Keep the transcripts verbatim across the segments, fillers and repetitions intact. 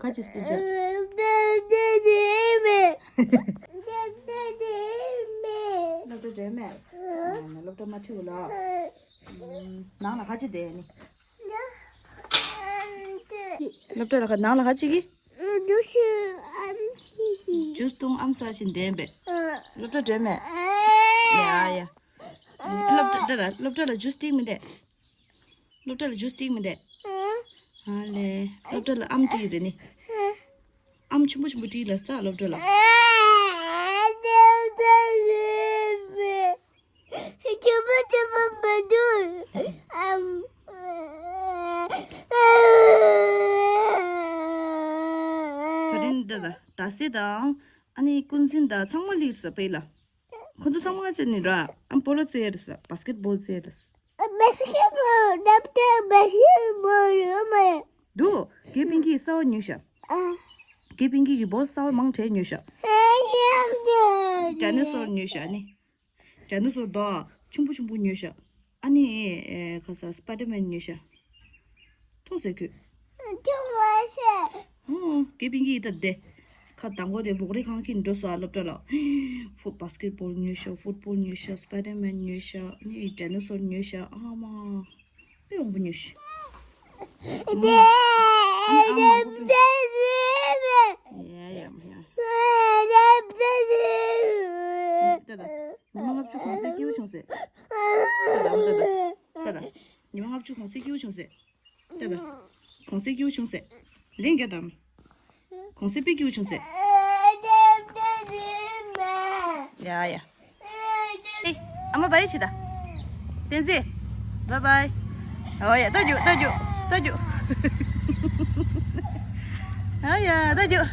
ག་ཅི་སྟེ་ཅི། སློབ་གྲྭ་འགྲོ་མེད། སློབ་གྲྭ་མ་ཁྲིད་ལ། ནང་ལ་ག་ཅི་བསྡད་ནི། སློབ་གྲྭ་ལ་ཁ་ནང་ལ་ག་ཅི་གི། ཇུས་བཏུང་ཨམ་ཟ་བཞིན་བསྡད་པས། སློབ་གྲྭ་འགྲོ་མེད། ཡ་ཡ། སློབ་གྲྭ་འདི་ལ་སློབ་གྲྭ་ལ་ཇུས་སྟེར་མི་འདུག་སློབ་གྲྭ་ལ་ཇུས་སྟེར་མི་འདུག་ཨ་ལེ། སློབ་གྲྭ་ལ་ཨམ་སྟེར་རེད་ནི། ཨམ་ཆུང་པོ་ཆུང་པོ་སྟེར་ལ་ས་སློབ་གྲྭ་ལ། ཆུང་པོ་ཆུང་པོ་མི་འདུག་ཨམ། ད་རིང་འདི་ལ་ད་སེ་དང་ཨ་ནི་ཀུན་གཟིངས་དང་ཚང་མ་སླེབས་ས་པེ་ལ། ཁོ་ཚོ་ཚང་མ་ཚོས་ནི་ར་ཨམ་སྤོ་ལོ་རྩེ་རེད་ས། བྷ་སི་ཀེ་ཊི་བྷོལ་རྩེ་རེད་ས། བྷ་སི་ཀེ་ཊི་བྷོལ་ནབ་ཏེ་བྷ་སི་ཀེ་ཊི་བྷོལ་ཡོད་མ་རེད། འདུག་དགེ་སྤུན་གྱིས་གསར་པ་ཉོས་ཤག་དགེ་སྤུན་གྱིས་གི་བྷོལ་གསར་པ་མང་དྲགས་ཉོས་ཤག་ཌའི་ནོ་སོར་ཉོས་ཤག་ནི། ཌའི་ནོ་སོར་དོ་ཆུང་པོ་ཆུང་པོ་ཉོས་ཤག་ཨ་ནི་ཨེ་ཁ་ས་སྤའི་ཌར་མེན་ཉོས་ཤག་མཐོང་ཟེར་ཁྱོད། མཐོང་མ་ཤེས། ཨོ་དགེ་སྤུན་གྱིས་ད་དེ། ཁ་དང་པོ་དེ་སྦུག་རི་ཁང་གིན་འགྲོ་ས་སློབ་གྲྭ་ལ། ཧྥུ་བྷ་སི་ཀེ་ཊི་བྷོལ་ཉོས་ཤག་ཕུཊ་བྷོལ་ཉོས་ཤག་སྤའི་ཌར་མེན་ཉོས་ཤག་ཨ་ནི་ཌའི་ནོ་སོར་ཉོས་ཤག་ཨ་མ། དཔེ་མང་པོ་ཉོས་ཤག་ཨ་ནི་ཨ་མ་མང་པོ་དཔེ། ཡ་ཡ་ཡ། ད་ད། ཉི་མ་ལྔ་བཅུ་གོང་ཚད་སྐྱིད་པོ་བྱུང་ཟེར། ད་ད་ད་ད། ད་ད། ཉི་མ་ལྔ་བཅུ་གོང་ཚད་སྐྱིད་པོ་བྱུང་ཟེར། ད་ད། གོང་ཚད་སྐྱིད་པོ་བྱུང་ཟེར། ལན་རྒྱག་དང་། གོང་ཚད་དཔེ་སྐྱིད་པོ་བྱུང་ཟེར། ཡ་ཡ། ཨེ། ཨ་མ་བཱའི་བྱེད་ད། བསྟན་འཛིན། བཱའི་བཱའི། ཨོ་ཡ་ལྟ་རྒྱུ་ལྟ་རྒྱུ་ལྟ་རྒྱུ། ཨ་ཡ་ལྟ་རྒྱུ།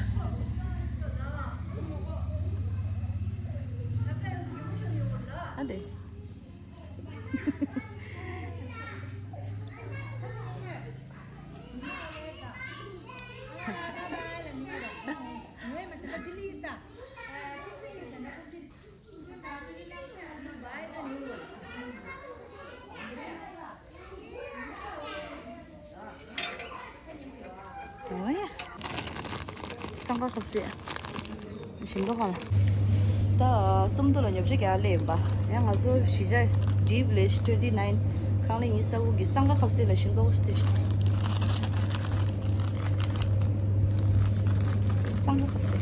ཨ་འདི། ཨོ་ཡ། སང་ག་ཁབ་སེ། ཞིམ་པོ་གང་ལ། ད་སུམ་མདོ་ལ་ཉོ་ཆ་རྒྱག་སླེབས་ཡིན་པ། ཡང་ང་ཚོ་གཞིས་ཆགས་ཌི་བི་ལེཇ་ཊུ་ཝེན་ཊི་ནའིན་ཁང་གླིང་ཉི་ཤུ་རྩ་དགུ་གི་སང་ག་ཁབ་སེ་ལ་ཞིམ་མདོག་ཞིག་སྟེར་ཞིག་སང་ག་ཁབ་སེ།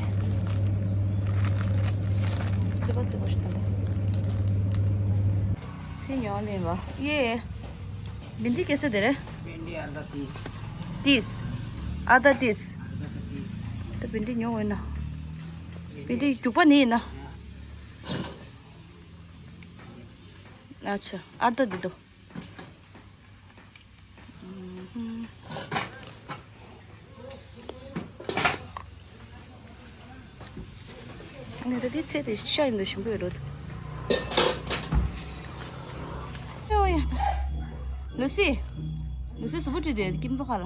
སོས་པ་སོས་པ་ཞིག་དང་། ཁྱེད་ཉོ་ནས་བ། ཡེ། བིན་དི་ཀེ་སེ་དེ་རེད། भिंडी आधा तीस। तीस। आधा तीस। आधा का तीस। ད་བིན་དི་ཉོ་འོས་ན། བིན་དི་རྒྱུག་པ་ནི་ཡིན་ན། अच्छा, आधा दे दो। ངས་ད་ལྟའི་ཚལ་དེ་ཤ་ཡིན་འདུག་ཞིམ་པོ་ཡོད་འགྲོ་འདུག་ཨོ་ཡ་ད། ལུ་སི། ལུ་སི་གཟུགས་པོ་བཀྲུས་ཏེ་ཀིམ་ཏོ་ཁ་ལ།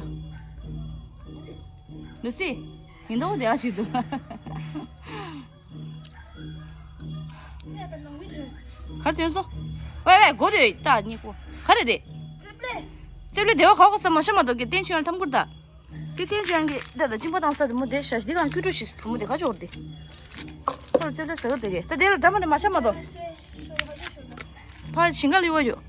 ལུ་སི། ཉིན་ཐོ་བདེ་བ་ཞིག་འདུག་གར་ཐོན་སོང་། ཝེ་ཝེ་སྒོ་དེ་ལྟ་གཉིས་པོ། ག་རེ་དེ། རྩེབ་ལེ་བདེ་བ་ག་གོ་ས་མ་ཤ་མ་གཏོགས་ཀྱི་བསྟན་ཆོས་ཡང་ཐམ་གུར་ད། ཀི་ཏན་ཅང་གི་ད་ད་གཅིན་པ་དང་ས་དེ་མོ་དེ་ཤ་ཤ་འདི་གང་ཀུ་ཀྲུ་ཤིས་བུ་མོ་དེ་ག་ཅོར་དེ། ཁོ་ལ་ཙེ་ལེ་ཟེར་དེ་གི་ད་དེ་ལ་འདྲ་མ་འདྲ་མ་ཤ་མ་དོ། ཕ་ཞིང་ཁ་ལ་ཡོད་ཡོད།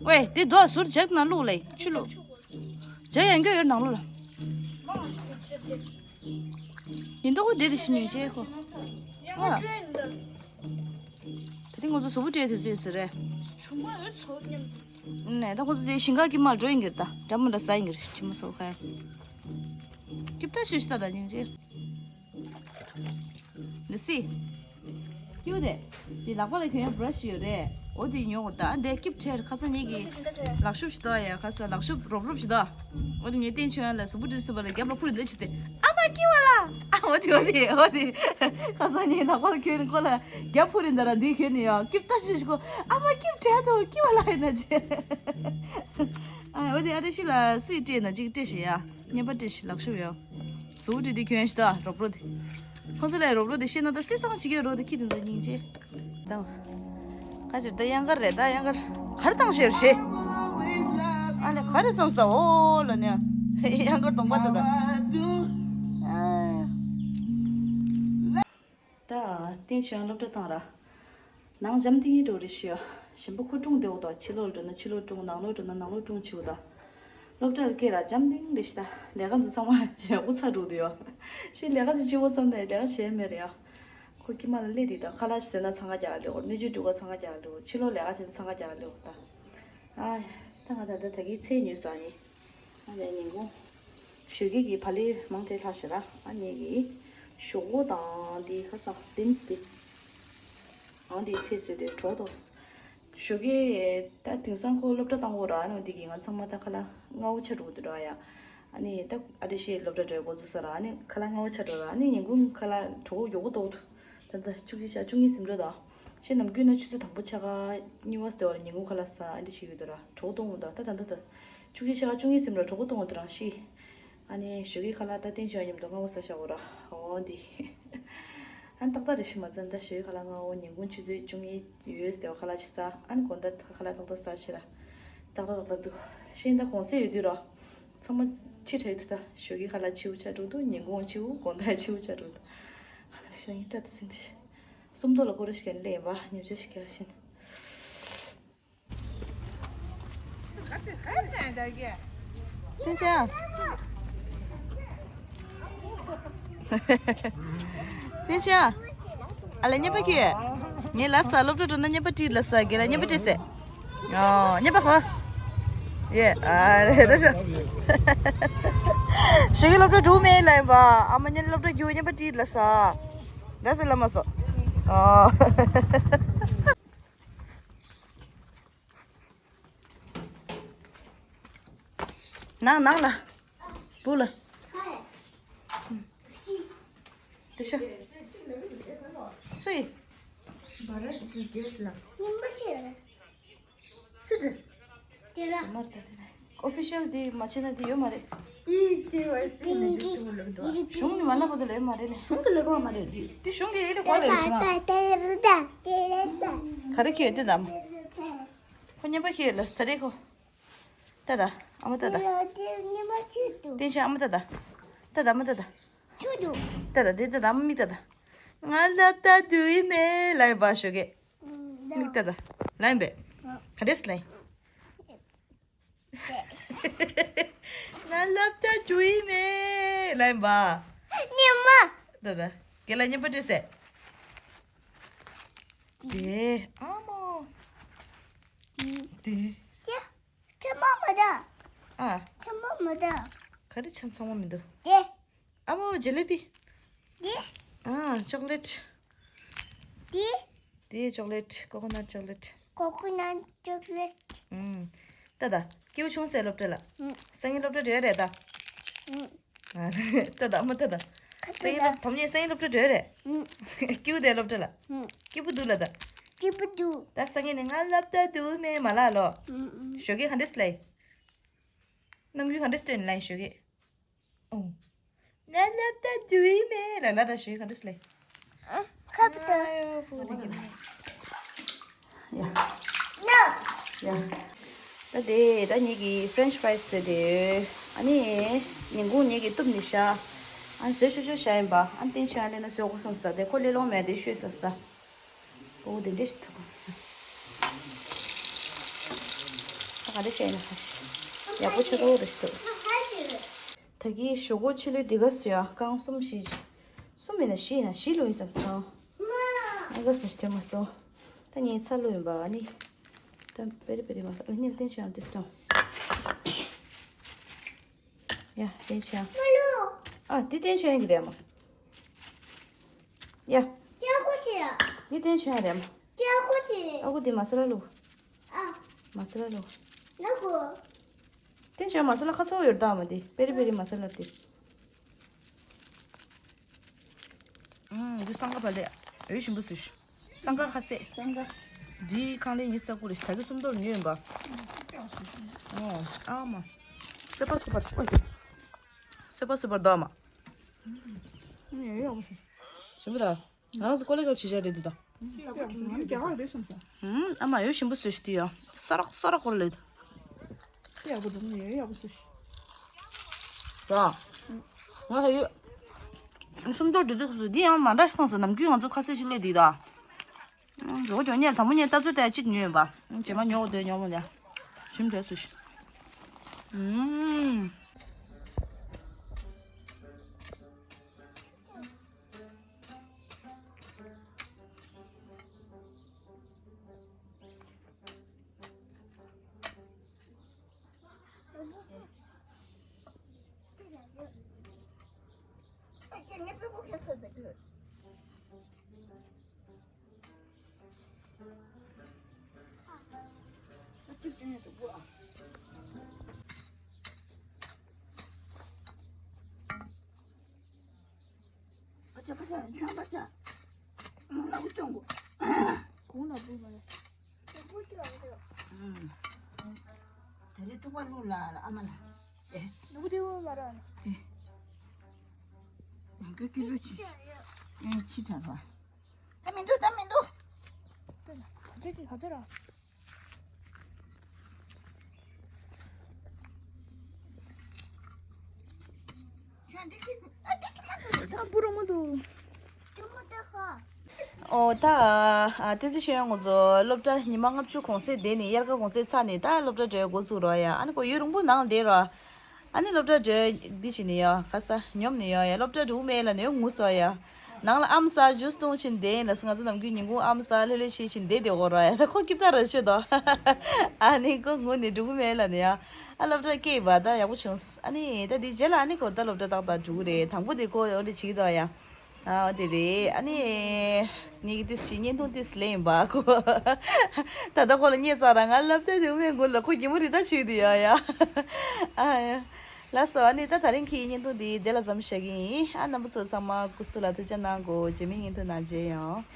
ཝེ་དེ་རྡོ་ཟུར་ཇག་ན་བླུག་ལེ་ཆུ་བླུག་ཇག་ཡང་རྒྱུ་ཡོད་ནང་ལོ་ལ། ཡིན་ཏོ་ཁོ་དེ་དེ་ཤི་ཉིན་ཅེ་ཁོ། ཨ། ད་རིང་ང་ཚོ་གཟུགས་པོ་སྤྲད་དུས་ཚོད་ཟེར་རེད། ཆུང་མ་འུ་ཚོ་མཉམ། ནས་ད་ཁོ་ཚོ་དེ་ཞིང་ཁ་གི་མར་འགྲོ་ཡིན་གྱི་རེད་ད། འདྲ་མོ་འདྲ་ཟ་ཡིན་གྱི་རེད་ཁྱིམ་མ་ཚོ་ཁ་ཡ། སྐྱིབས་ད་ཤོད་ཤི་ད་ད་ཉིན་ཅེ། ལི་སི། ཀྱུ་དེ། དེ་ལག་པ་ལ་གྱོན་ཡ་བྷ་ར་ཤི་ཡོད་རེད། འོ་དེ་ཉོ་དགོས་རེད་ད། ཨ་འདས་སྐྱིབས་ཁྲེར་ཁ་སང་ཉིད་ཀྱི་ལག་ཤུབས་ཤིག་འདུག་ཡ་ཁ་སང་ལག་ཤུབས་རོབ་རོབ་ཤིག་འདུག་འོ་དེ་ངས་བསྟན་ཆོས་ཡང་ལ་གཟུགས་པོ་བཀྲུས་ཟིན་པ་ལ་རྒྱབ་ལ་འཕུར་འདོད་ཅི་སྟེ། ཨ་མ་ཀི་བ་ལ། ཨ་འོ་དེ་འོ་དེ་འོ་དེ། ཁ་སང་ཉིད་ལག་པ་ལ་གྱོན་ནས་ཁོ་ལ་རྒྱབ་འཕུར་རིན་ད་ར་འདི་གྱོན་ནས་ཡ་སྐྱིབས་ལྟ་ཅི་ཞིག་གོ། ཨ་མ་སྐྱིབས་བྲལ་དོ་ཀི་བ་ལ་ཡིན་ན་ཅི། ཨ་འོ་དེ་ཨ་རེ་ཤི་ལ་སུས་སྤྲད་ན་ཅིག་སྤྲད་ཤི་ཡ། བརྙན་པར་བྲིས་ཤིག་ལག་ཤུབས་ཡོད། གཟུགས་བྲིས་དེ་གྱོན་ཤི་ད་རོབ་རོ་དེ། ཁོ་ཚོ་ལས་རོབ་རོ་དེ་ཤེས་ན་ད་སི་སང་ཅིག་ཡོད་རོ་དེ་ཁྱི་དེ་ཚོ་སྙིང་རྗེ། ད། ཁ་ཅིག་ད་གཡང་དཀར་རེད་ད་གཡང་དཀར། ག་རེ་བཏང་ཤེར་ཤེ། ཨ་ལེ་ག་རེ་བསམ་ས་འོ་ལ་ནས། གཡང་དཀར་གདོང་པ་ད་ད། ཨ། ད་བསྟན་ཆོས་སློབ་གྲྭ་བཏང་ར། ནང་འཇམ་ཐིང་ངེ་འགྲོ་རེ་ཤི་ཡ། གཞན་པ་ཁོ་ཀྲུང་བདེ་འོ་ད་ཕྱི་ལོགས་འགྲོ་ན་ཕྱི་ལོགས་ཀྲུང་ནང་ལོགས་འགྲོ་ན་ནང་ལོགས་ཀྲུང་ཆིའུ་ད། སློབ་གྲྭ་ལ་སྐྱེལ་ར་འཇམ་ཐིང་རེ་ཤི་ད། ལས་ཀ་འདི་ཚང་མ་ཡག་པོ་ཚར་འགྲོ་དུ་ཡོ། ཤི་ལས་ཀ་ཅིག་ཆིའུ་བསམ་ནས་ལས་ཀ་བྱས་མེད་རེ་ཡ། ཁོ་ཀྱི་མ་ལ་སླེབས་དེ་ད་ཁ་ལག་ཟོས་ན་འཚང་ཁ་རྒྱག་ལེའོ། སྣོད་བཅུད་འབྲུ་ག་འཚང་ཁ་རྒྱག་ལེའོ། ཕྱི་ལོགས་ལས་ཀ་བྱས་ན་འཚང་ཁ་རྒྱག་ལེའོ་ད། ཨ། ད་ང་ད་ད་ད་གི་ཚེ་ཉོས་སོ་ཨ་ནི། ཨ་ནི་ཉིན་གུང་། ཞོགས་ཀས་ཀྱི་བག་ལེབ་མང་ཆེ་ལྷག་ཤི་ར། ཨ་ནི་གི་ཞོག་ཁོག་དང་དེ་ཁ་སང་བིན་སི་དེ། ཨང་དེ་ཚེ་བཟོས་ཏེ་གྲོགས་དོ། ཞོགས་ཀས་ད་དེང་སང་ཁོ་སློབ་གྲྭ་བཏང་གོ་ར་ཨ་ནི་འདི་གི་ང་ཚང་མ་ད་ཁ་ལག་སྔ་བོ་ཆ་འགྲོ་གི་འདུག་ར་ཡ། ཨ་ནི་ད་ཨ་དེ་ཤེས་སློབ་གྲྭ་འགྲོ་གོ་ཚོད་ས་ར་ཨ་ནི་ཁ་ལག་སྔ་བོ་ཆ་འགྲོ་ར་ཨ་ནི་ཉིན་གུང་ཁ་ལག་གྲོགས་མགྱོགས་པོ་ལྟོགས་འདུག་ད་ད་བཅུ་གཅིག་ཆ་བཅུ་གཉིས་ཟིན་འགྲོ་ད། ཤེས་ནམ་རྒྱུན་ན་ཆུ་ཚོད་དང་པོ་ཆ་ག་གཉིས་པ་སྟེ་བར་ཉིན་གུང་ཁ་ལག་ཟ་ཨ་འདྲ་བྱེད་ཀྱི་འདུག་ར་གྲོགས་གཏོང་གི་འདུག་ད་ད་ད་ད། ཆུ་ཚོད་ཆ་ག་བཅུ་གཉིས་ཟིན་ར་གྲོགས་གཏོང་གི་འདུག་རང་ཤི། ཨ་ནི་ཞོགས་ཀས་ཁ་ལག་ད་བསྟན་ཆོས་མཉམ་དུ་སྔ་བོ་ཟ་བཞག་གོ་ར་འོ་འདི། ཨ་ནི་ཏག་ཏག་རེ་ཤི་མ་ཚད་ད་ཞོགས་ཀས་ཁ་ལག་སྔ་བོ་ཉིན་གུང་ཆུ་ཚོད་བཅུ་གཉིས་ཡོལ་སྟེ་བ་ཁ་ལག་ཅིག་ཟ་ཨ་ནི་དགོང་དག་ཁ་ལག་ཏག་ཏག་ཟ་ཤི་ར། ཏག་ཏག་ཏག་ཏག་འདུག་ཤེས་ད་གོང་ཚད་ཡོད་དུས་ར། ཚང་མ་ཕྱི་དྲགས་འདུག་ད་ཞོགས་ཀས་ཁ་ལག་ཆིའུ་ཆ་འགྲོ་འདུག་ཉིན་གུང་ཆིའུ་དགོང་དག་ཆིའུ་ཆ་འགྲོ་འདུག་ཨ་ནི་རེ་ཤི་ད་ཡིན་སྐྲ་ད་ཟིན་ད་ཤི། སུམ་མདོ་ལ་སྐོར་ར་ཞིག་ལས་ཡིན་པ་ཉོ་ཆ་ཞིག་ག་ཤིན། ཏིན་ཅང་། ཏིན་ཅང་། ཨ་ལ་ཉེ་པ་ཀི། ངས་ལ་ས་སློབ་གྲྭ་འགྲོ་ན་ཉེ་པ་ཏི་ལ་ས་གི་ལ་ཉེ་པ་ཏི་སེ། ཨོ་ཉེ་པ་ཧོ། ཡེ་ཨ་རེ་ད་ཤ། ཞོགས་ཀས་སློབ་གྲྭ་འགྲོ་མེད་ལ་ཡིན་པ། ཨ་མ་ཉེ་སློབ་གྲྭ་རྒྱུ་ཉེ་པ་ཏི་ལ་ས། ད་སེ་ལ་མ་སོ། ཨོ། ནང་ནང་ལ། བུ་ལ། དེ་ཤ། སུ་ཡི། སུ་རེད། ཨོ་ཕི་ཤལ་དེ་མ་བྱས་ན་དེ་ཡོད་མ་རེད། གཞུང་ནི་མ་ལབ་པ་དེ་ལ་ཡོད་མ་རེད་ལེ། གཞུང་གི་ལབ་པ་མ་རེད་དེ། དེ་གཞུང་གི་ཡིན་ལེ་གོ་ལེ་ཤི་ན། ག་རེ་ཁྱོད་དེ་དམ། ཁོ་ཉན་པ་ཁྱེད་ལ་ད་རེ་ཁོ། ཏ་ད། ཨ་མ་ཏ་ད། ཏན་ཞིང་ཨ་མ་ཏ་ད། ཏ་ད་ཨ་མ་ཏ་ད། ཏ་ད་དེ་ཏ་ད་ཨ་མ་མིག་ཏ་ད། ང་སློབ་གྲྭ་འགྲོ་ཡི་མེད་ལབ་པ་ཞོགས་ཀས། མིག་ཏ་ད། ལབ་པས། ག་འདྲས་ལབ། ང་སློབ་གྲྭ་འགྲོ་ཡི་མེད་ལབ་པ། ཉི་མ། ཏ་ད། ཁྱེད་ལ་ཉན་པ་འདྲས་སེ། དེ་ཨ་མ། དེ། ཆེ། ཆེ་མོ་མི་འདུག་ཨ། ཆེ་མོ་མི་འདུག་ག་རེ་ཆ་ཚང་མ་མི་འདུག་དེ། ཨ་མོ་ཇེ་ལེ་པི། དེ། ཨ་ཅོག་ལེཊ། དེ། དེ་ཅོག་ལེཊ་ཀོ་ཀོ་ནཊ་ཅོག་ལེཊ། ཀོ་ཀོ་ནཊ་ཅོག་ལེཊ། ཨུམ། ཏ་ད། སྐྱིད་པོ་བྱུང་སེ་སློབ་གྲྭ་ལ། ཨུམ། སང་ཉིན་སློབ་གྲྭ་འགྲོ་ཡ་རེད་ད། ཨུམ། ཏ་ད་མ་ཏ་ད། སང་ཉིན་སློབ་དོམ་ཉིན་སང་ཉིན་སློབ་གྲྭ་འགྲོ་རེད། སྐྱིད་པོ་དེ་སློབ་གྲྭ་ལ། སྐྱིད་པོ་འདུག་ལ་ད། སྐྱིད་པོ་འདུག་ད་སང་ཉིན་ནི་ང་སློབ་གྲྭ་འགྲོ་མེད་མ་ལབ་ལོ། ཞོགས་ཀས་ག་འདྲས་ལབ། ནམ་རྒྱུན་ག་འདྲས་སྟོན་ལབ་ཞོགས་ཀས། ཨོ། ང་སློབ་གྲྭ་འགྲོ་ཡི་མེད་ལ་ལ་ད་ཞོགས་ཀས་ག་འདྲས་ལབ། ཨ། ཁ་བཏང་། ཨ་ཡོ་ཕུ་དེ་གི་ལ། ཡ། ཡ། ད་དེ་ད་ངེད་ཀྱི་French fries་ཟེར་དེ། ཨ་ནི་ཉིན་གུང་ངེད་ཀྱི་གཏུབ་ནི་ཤ། ཨ་ནི་བཟོས་ཆོག་ཆོག་ཤ་ཡིན་པ། ཨ་ནི་བསྟན་ཆོས་ཨ་ལེ་ན་བཟོས་གོ་བསམ་ས་དེ་ཁོ་ལེ་ལོང་མེད་དེ་ཤོད་ས་ས། ཨོ་དེ་འདྲས་ཐུབ། ད་ག་འདྲས་བྱས་ན་ཁ་ཤས་ཡག་པོ་ཆོག་ཏོ་རེ་ཞིག་འདུག་ད་གི་ཞོགས་པ་ཆུ་ལོའི་འདི་ག་ཟེར་ཡ་རྐང་གསུམ་བཞི། གསུམ་མིན་ན་བཞི་ཡིན་ན་བཞི་ལོ་ཡིན་བསམ་སོང་། ཨ་ག་སུ་ཞིག་ཐོན་མ་སོང་། ད་ངའི་ཚ་ལོ་ཡིན་པ་ཨ་ནི། ད་པེ་རི་པེ་རི་མ་ས་ཨ་ནི་བསྟན་ཆོས་ཡང་ཏིས་ཏོང་། ཡ་བསྟན་ཆོས་ཡང་། ཨ་འདི་བསྟན་ཆོས་ཡང་གི་རེད་མ། ཡ། ཀྱ་ཀོ་ཆེ། འདི་བསྟན་ཆོས་ཡང་རེད་མ། ཀྱ་ཀོ་ཆེ། ཨ་ཁུ་འདི་མ་ས་ལ་ལུ། ཨ། མ་ས་ལ་ལུ། ན་ཁོ། བསྟན་ཆོས་མ་ས་ལ་ཁ་ཚོ་ཡོད་ད་མ་འདི་པེ་རི་པེ་རི་མ་ས་ལ་འདི། ཨང་། འདི་སང་ག་བ་ལས་འོད་ཞིམ་པོ་སུ་ཞུ། སང་ག་ཁ་སེ། སང་ག་འདིའི་ཁང་ལས་ཉི་ས་ཀུ་རེ་ད་གི་སུམ་མདོར་ཉོས་ཡིན་པ། ཨོ་ཨ་མ། སེ་པ་སུ་པར་ཤོ། པ་སུ་པར་དོ་མ། ཡོད་ཡོད་པ་སུ། ཞིམ་པོ་དང་། ང་རང་ཚོ་ཀོ་ལེ་གལ་ཆེ་ཆ་རེད་འདུག་ད། ང་རྒྱ་གར་རེད་བསམ་ས། ཨུམ། ཨ་མ་ཡོད་ཞིམ་པོ་བཟོས་ཤིག་དེ་ཡོད། སོ་རག་སོ་རག་ཁོར་ལེད། ཡག་པོ་འདུག་ཡོད་ཡག་པོ་བཟོས་ཤིག་ད། ང་ཧ་ཡོད། སུམ་མདོ་འདྲི་དུས་སྐབས་སུ་འདི་ཡང་མ་འདྲ་སོང་སོང་། ནམ་རྒྱུན་ང་ཚོ་ཁ་ཟས་ཤིག་ལས་འདི་ད། འགྲོ་འགྲོ་ཉལ་དང་པོ་ཉལ་སྟབས་ཚོད་དེ་གཅིག་ཉོས་པ། རྗེས་མ་ཉོ་དེ་ཉོ་མོ་ལ། ཞིམ་དེ་སུ་ཞིག་ཨུམ། ཁ་ཆ་ཁ་ཆ་ཆང་ཁ་ཆ། ང་ལ་བུ་སྟོན་གོ་གོང་ལ་བུ་མ་རེད། ད་རེས་ཐུག་པ་བླུགས་ལ་ཨ་མ་ལ། ཨེ། ནུ་བུ་དེ་བུ་མ་ར། ཨེ། ཡང་ཀྱོ་ཀྱི་ལུ་ཆི། ཨེ་ཆི་དྲག་པ། ད་མི་འདུག་ད་མི་འདུག་ག་ཚོད་ཀྱི་ག་ཚོད་ར། ཨོ་ད། ཨ་ཏི་ཙི་ཤེས་ཡོན་ང་ཚོ་སློབ་གྲྭ་ཉི་མ་ལྔ་བཅུ་གུང་སེང་བསྡད་ནས་དབྱར་ཁ་གུང་སེང་ཚར་ནས་ད་སློབ་གྲྭ་འགྲོ་འགོ་ཚུགས་རོགས་ཡ། ཨ་ནི་ཁོ་ཡུན་རིང་པོ་ནང་བསྡད་རོགས། ཨ་ནི་སློབ་གྲྭ་འགྲོ་འདི་བྱས་ནས་ཡོད་ཁ་ས་ཉོམ་ནས་ཡོད་ཡ། སློབ་གྲྭ་འགྲོ་མེད་ལ་ནས་ཡོད་ངུ་སོ་ཡ། ནང་ལ་ཨམ་ས་ཇུས་བཏུང་བྱིན་བསྡད་ཡིན་ལ། ང་ཚོ་ནམ་རྒྱུན་ཉིན་གུང་ཨམ་ས་ལྷོད་ལྷོད་བྱེད་བྱིན་བསྡད་དེ་འོ་ར་ཡ། ད་ཁོ་སྐྱིད་ད་ར་ཆོད་དོ། ཨ་ནི་ཁོ་ངུ་ནས་འགྲོ་གི་མེད་ལ་ནས་ཡ། ཨ་སློབ་གྲྭ་སྐྱེས་པ་ད་ཡག་པོ་བྱུང་། ཨ་ནི་ད་དེ་རྗེས་ལ་ཨ་ནི་ཁོ་ད་སློབ་གྲྭ་ཏག་ཏག་འགྲོ་གི་རེད། དང་པོ་དེ་ཁོ་འོ་འདྲ་བྱེད་ཀྱི་འདུག་ཡ། ཨ་འོ་དེ་རེད། ཨ་ནི་ངེད་ཀྱི་ཏིས་ཞིག་བརྙན་ཐུང་ཏིས་ལེན་ཡིན་པ་ཁོ། ད་ལྟ་ཁོ་ལ་བརྙས་ཚར་ར་ང་སློབ་གྲྭ་འགྲོ་མེད་ངུ་ལ་ཁོ་གད་མོ་རི་ད་ཆུ་དེ་ཡ་ཡ། ཨ་ཡ། ལགས་སོ། ཨ་ནི་ད་ད་རིང་གི་བརྙན་ཐུང་འདི་དེ་ལ་མཚམས་བཞག་གི་ཡིན། ཨ་རྣམ་པ་ཚོ་ཚང་མ་སྐུ་གཟུགས་ལ་ཐུགས་ཅག་གནང་གོ། རྗེས་མའི་བརྙན་ཐུང་ནང་མཇལ་ཡོང་།